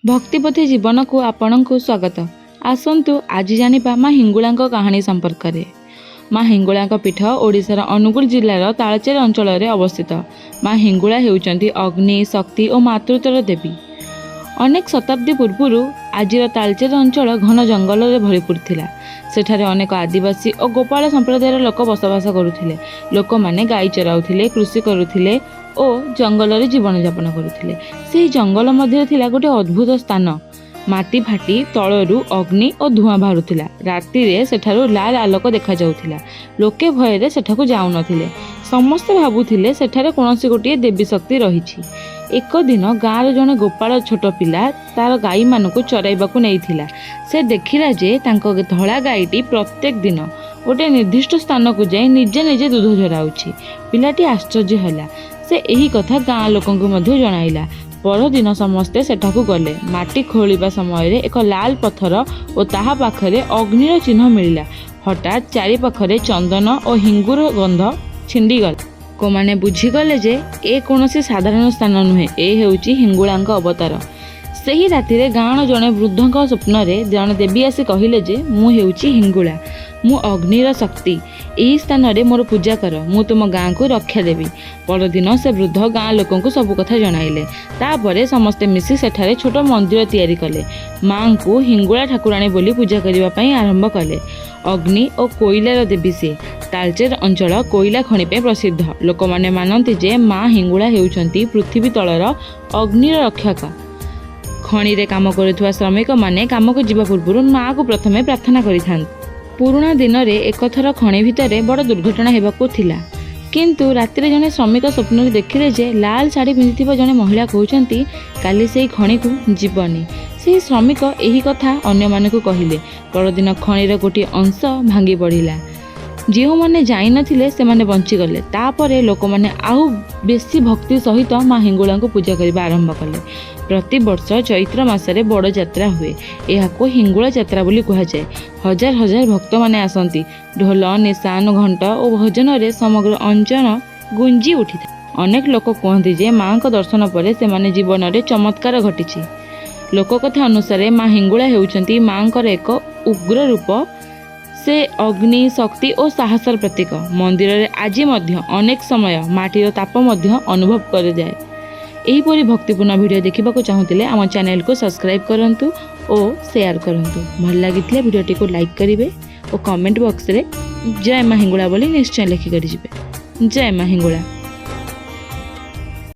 ଭକ୍ତିପଥେ ଜୀବନକୁ ଆପଣଙ୍କୁ ସ୍ୱାଗତ। ଆସନ୍ତୁ ଆଜି ଜାଣିବା ମା ହିଙ୍ଗୁଳାଙ୍କ କାହାଣୀ ସମ୍ପର୍କରେ। ମା ହିଙ୍ଗୁଳାଙ୍କ ପୀଠ ଓଡ଼ିଶାର ଅନୁଗୁଳ ଜିଲ୍ଲାର ତାଳଚେର ଅଞ୍ଚଳରେ ଅବସ୍ଥିତ। ମା ହିଙ୍ଗୁଳା ହେଉଛନ୍ତି ଅଗ୍ନି, ଶକ୍ତି ଓ ମାତୃତ୍ୱର ଦେବୀ। ଅନେକ ଶତାବ୍ଦୀ ପୂର୍ବରୁ ଆଜିର ତାଳଚେର ଅଞ୍ଚଳ ଘନ ଜଙ୍ଗଲରେ ଭରିପୂର ଥିଲା। ସେଠାରେ ଅନେକ ଆଦିବାସୀ ଓ ଗୋପାଳ ସମ୍ପ୍ରଦାୟର ଲୋକ ବସବାସ କରୁଥିଲେ। ଲୋକମାନେ ଗାଈ ଚରାଉଥିଲେ, କୃଷି କରୁଥିଲେ ଓ ଜଙ୍ଗଲରେ ଜୀବନଯାପନ କରୁଥିଲେ। ସେହି ଜଙ୍ଗଲ ମଧ୍ୟରେ ଥିଲା ଗୋଟିଏ ଅଦ୍ଭୁତ ସ୍ଥାନ। ମାଟି ଫାଟି ତଳରୁ ଅଗ୍ନି ଓ ଧୂଆଁ ବାହାରୁଥିଲା। ରାତିରେ ସେଠାରୁ ଲାଲ ଆଲୋକ ଦେଖାଯାଉଥିଲା। ଲୋକେ ଭୟରେ ସେଠାକୁ ଯାଉନଥିଲେ। ସମସ୍ତେ ଭାବୁଥିଲେ ସେଠାରେ କୌଣସି ଗୋଟିଏ ଦେବୀ ଶକ୍ତି ରହିଛି। ଏକ ଦିନ ଗାଁର ଜଣେ ଗୋପାଳ ଛୋଟ ପିଲା ତାର ଗାଈମାନଙ୍କୁ ଚରାଇବାକୁ ନେଇଥିଲା। ସେ ଦେଖିଲା ଯେ ତାଙ୍କ ଧଳା ଗାଈଟି ପ୍ରତ୍ୟେକ ଦିନ ଗୋଟିଏ ନିର୍ଦ୍ଦିଷ୍ଟ ସ୍ଥାନକୁ ଯାଇ ନିଜେ ନିଜେ ଦୁଧ ଝରାଉଛି। ପିଲାଟି ଆଶ୍ଚର୍ଯ୍ୟ ହେଲା। ସେ ଏହି କଥା ଗାଁ ଲୋକଙ୍କୁ ମଧ୍ୟ ଜଣାଇଲା। ପରଦିନ ସମସ୍ତେ ସେଠାକୁ ଗଲେ। ମାଟି ଖୋଳିବା ସମୟରେ ଏକ ଲାଲ ପଥର ଓ ତାହା ପାଖରେ ଅଗ୍ନିର ଚିହ୍ନ ମିଳିଲା। ହଠାତ୍ ଚାରିପାଖରେ ଚନ୍ଦନ ଓ ହିଙ୍ଗୁର ଗନ୍ଧ ଛିଣ୍ଡିଗଲା। ଲୋକମାନେ ବୁଝିଗଲେ ଯେ ଏ କୌଣସି ସାଧାରଣ ସ୍ଥାନ ନୁହେଁ, ଏ ହେଉଛି ହିଙ୍ଗୁଳାଙ୍କ ଅବତାର। ସେହି ରାତିରେ ଗାଁର ଜଣେ ବୃଦ୍ଧଙ୍କ ସ୍ୱପ୍ନରେ ଜଣେ ଦେବୀ ଆସି କହିଲେ ଯେ ମୁଁ ହେଉଛି ହିଙ୍ଗୁଳା, ମୁଁ ଅଗ୍ନିର ଶକ୍ତି। ଏହି ସ୍ଥାନରେ ମୋର ପୂଜା କର, ମୁଁ ତୁମ ଗାଁକୁ ରକ୍ଷା ଦେବି। ପରଦିନ ସେ ବୃଦ୍ଧ ଗାଁ ଲୋକଙ୍କୁ ସବୁ କଥା ଜଣାଇଲେ। ତାପରେ ସମସ୍ତେ ମିଶି ସେଠାରେ ଛୋଟ ମନ୍ଦିର ତିଆରି କଲେ। ମାଙ୍କୁ ହିଙ୍ଗୁଳା ଠାକୁରାଣୀ ବୋଲି ପୂଜା କରିବା ପାଇଁ ଆରମ୍ଭ କଲେ। ଅଗ୍ନି ଓ କୋଇଲାର ଦେବୀ ସିଏ। ତାଳଚେର ଅଞ୍ଚଳ କୋଇଲା ଖଣି ପାଇଁ ପ୍ରସିଦ୍ଧ। ଲୋକମାନେ ମାନନ୍ତି ଯେ ମା ହିଙ୍ଗୁଳା ହେଉଛନ୍ତି ପୃଥିବୀ ତଳର ଅଗ୍ନିର ରକ୍ଷକ। ଖଣିରେ କାମ କରୁଥିବା ଶ୍ରମିକମାନେ କାମକୁ ଯିବା ପୂର୍ବରୁ ମାଆକୁ ପ୍ରଥମେ ପ୍ରାର୍ଥନା କରିଥାନ୍ତି। ପୁରୁଣା ଦିନରେ ଏକଥର ଖଣି ଭିତରେ ବଡ଼ ଦୁର୍ଘଟଣା ହେବାକୁ ଥିଲା, କିନ୍ତୁ ରାତିରେ ଜଣେ ଶ୍ରମିକ ସ୍ୱପ୍ନରେ ଦେଖିଲେ ଯେ ଲାଲ ଶାଢ଼ୀ ପିନ୍ଧିଥିବା ଜଣେ ମହିଳା କହୁଛନ୍ତି, କାଲି ସେଇ ଖଣିକୁ ଯିବନି। ସେହି ଶ୍ରମିକ ଏହି କଥା ଅନ୍ୟମାନଙ୍କୁ କହିଲେ। ପରଦିନ ଖଣିର ଗୋଟିଏ ଅଂଶ ଭାଙ୍ଗି ପଡ଼ିଲା। ଯେଉଁମାନେ ଯାଇନଥିଲେ ସେମାନେ ବଞ୍ଚିଗଲେ। ତାପରେ ଲୋକମାନେ ଆଉ ବେଶୀ ଭକ୍ତି ସହିତ ମା ହିଙ୍ଗୁଳାଙ୍କୁ ପୂଜା କରିବା ଆରମ୍ଭ କଲେ। ପ୍ରତିବର୍ଷ ଚୈତ୍ର ମାସରେ ବଡ଼ ଯାତ୍ରା ହୁଏ। ଏହାକୁ ହିଙ୍ଗୁଳା ଯାତ୍ରା ବୋଲି କୁହାଯାଏ। ହଜାର ହଜାର ଭକ୍ତମାନେ ଆସନ୍ତି। ଢୋଲ, ନିଶାନ, ଘଣ୍ଟ ଓ ଭଜନରେ ସମଗ୍ର ଅଞ୍ଚଳ ଗୁଞ୍ଜି ଉଠିଥାଏ। ଅନେକ ଲୋକ କୁହନ୍ତି ଯେ ମାଙ୍କ ଦର୍ଶନ ପରେ ସେମାନେ ଜୀବନରେ ଚମତ୍କାର ଘଟିଛି। ଲୋକକଥା ଅନୁସାରେ ମା ହିଙ୍ଗୁଳା ହେଉଛନ୍ତି ମାଙ୍କର ଏକ ଉଗ୍ର ରୂପ। ସେ ଅଗ୍ନି, ଶକ୍ତି ଓ ସାହସର ପ୍ରତୀକ। ମନ୍ଦିରରେ ଆଜି ମଧ୍ୟ ଅନେକ ସମୟ ମାଟିର ତାପ ମଧ୍ୟ ଅନୁଭବ କରାଯାଏ। ଏହିପରି ଭକ୍ତିପୂର୍ଣ୍ଣ ଭିଡ଼ିଓ ଦେଖିବାକୁ ଚାହୁଁଥିଲେ ଆମ ଚ୍ୟାନେଲକୁ ସବସ୍କ୍ରାଇବ୍ କରନ୍ତୁ ଓ ସେୟାର କରନ୍ତୁ। ଭଲ ଲାଗିଥିଲେ ଭିଡ଼ିଓଟିକୁ ଲାଇକ୍ କରିବେ ଓ କମେଣ୍ଟ ବକ୍ସରେ ଜୟ ମା ହିଙ୍ଗୁଳା ବୋଲି ନିଶ୍ଚୟ ଲେଖିକରି ଯିବେ। ଜୟ ମା ହିଙ୍ଗୁଳା।